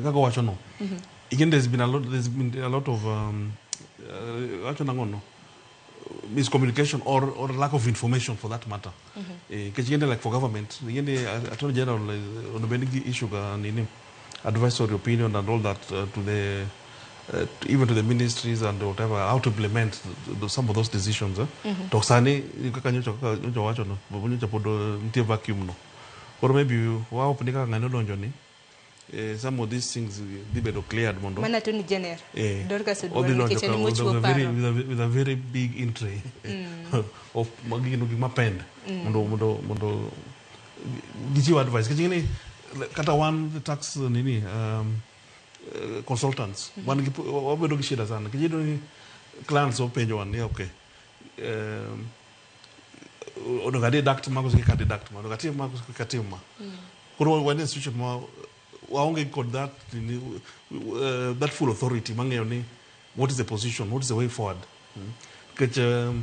Kaka wacho no. Again, there's been a lot of wacho nang'o no, miscommunication or lack of information for that matter. Nikech ing'e like for government, ing'e Attorney General onego bed gi issue ga nini, advisory opinion and all that to the even to the ministries and whatever, how to implement some of those decisions. Eh? To sani kaka nyocha wacho no, nyocha pod nitie vacuum no. Koro maybe wa hope ni kaka ng'ani odonjo ni, some of these things dhi bedo cleared mondo Mana Attorney General Dorcas Oduor odhi donjo nikech en ka mochiwo with a very, paro. with a very big entry of gino gik mapend mondo gichiw advice, nikech ing'e ni kata wan the tax nini consultants wan gi wabedo gi shida sana, nikech iyudo ni clients openjo wan ni, okay, onego adeduct ma koso kik adeduct ma, onego atim ma koso kik atim ma. Koro wan e situation ma waonge kod that nini, that full authority mang'eyo ni what is the position, what is the way forward. Nikech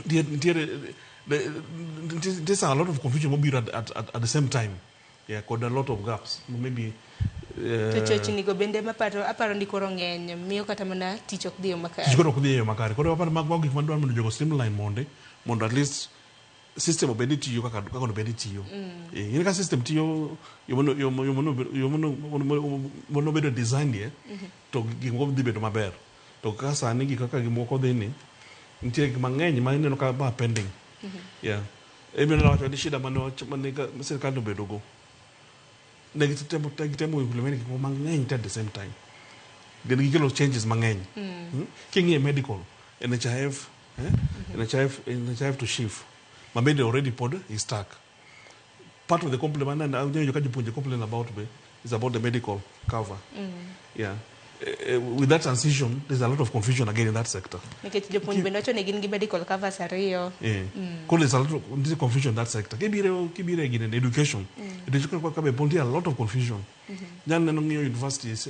nitiere there's a lot of confusion mobiro at the same time, yeah, kod a lot of gaps maybe. To chochni go bende maparo aparo ni koro ng'eny miyo kata mana tich ok dhi e yo makare. Tich koro ok dhi e yo makare. Koro aparo mago gik madwaro mondo jogo streamline mondo at least system obed ni tiyo kaka onego bed ni tiyo. Ing'e ka system tiyo yo mono bedo design ye, to gik moko dhi bedo maber. To kaka sani gik kaka gik moko dhi ni, nitie gik mang'eny ma ineno ka ma pending. Yeah. Emi wacho ni shida mane sirkal nobedo go. Ne gitemo implement gik moko mang'eny te at the same time. Gin gikelo changes mang'eny. King'iyo medical, NHIF, eh? NHIF, NHIF to SHIF, ma bende already pod is stuck. Part of the complaint, and I ka jopuonje complain about be, is about the medical cover. Yeah. With that transition, there's a lot of confusion again in that sector. Nikech jopuonj bende wacho ni gin gi medical covers ariyo. Yeah. Koro there's a lot of there's confusion in that sector. Kibiro again in education. Education kwa kabe nitie a lot of confusion. Nyalo neno ng'iyo universities,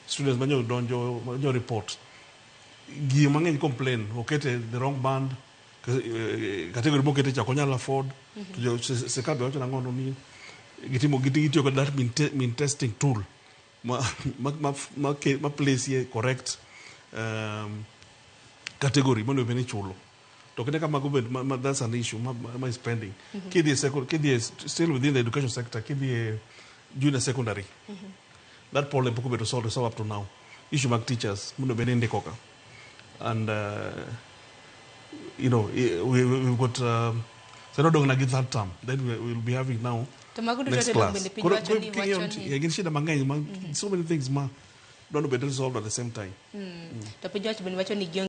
students manyo donjo, manyo report. Gi mang'eny complain, okete the wrong band, category mokete cha ok onyal afford. To jo sirkal be wacho nang'o no ni gitimo gitiyo kod that mean testing tool ma place ye correct category monego bed ni ichulo. To kinde ka mago bed ma, that's an issue ma is pending. Kidhi e still within the education sector, kidhi e junior secondary, that problem pok obedo solved up to now. Issue mag teachers mondo bed ni indiko ka. And we've got so nodong' na gi third term, then we will be having now To mago duto next te class. bende piny Koro wacho ni king'iyo wacho ni yeah, gin shida mang'eny ma so many things ma dwaro bedo resolved at the same time. To piny wacho bende wacho ni gionge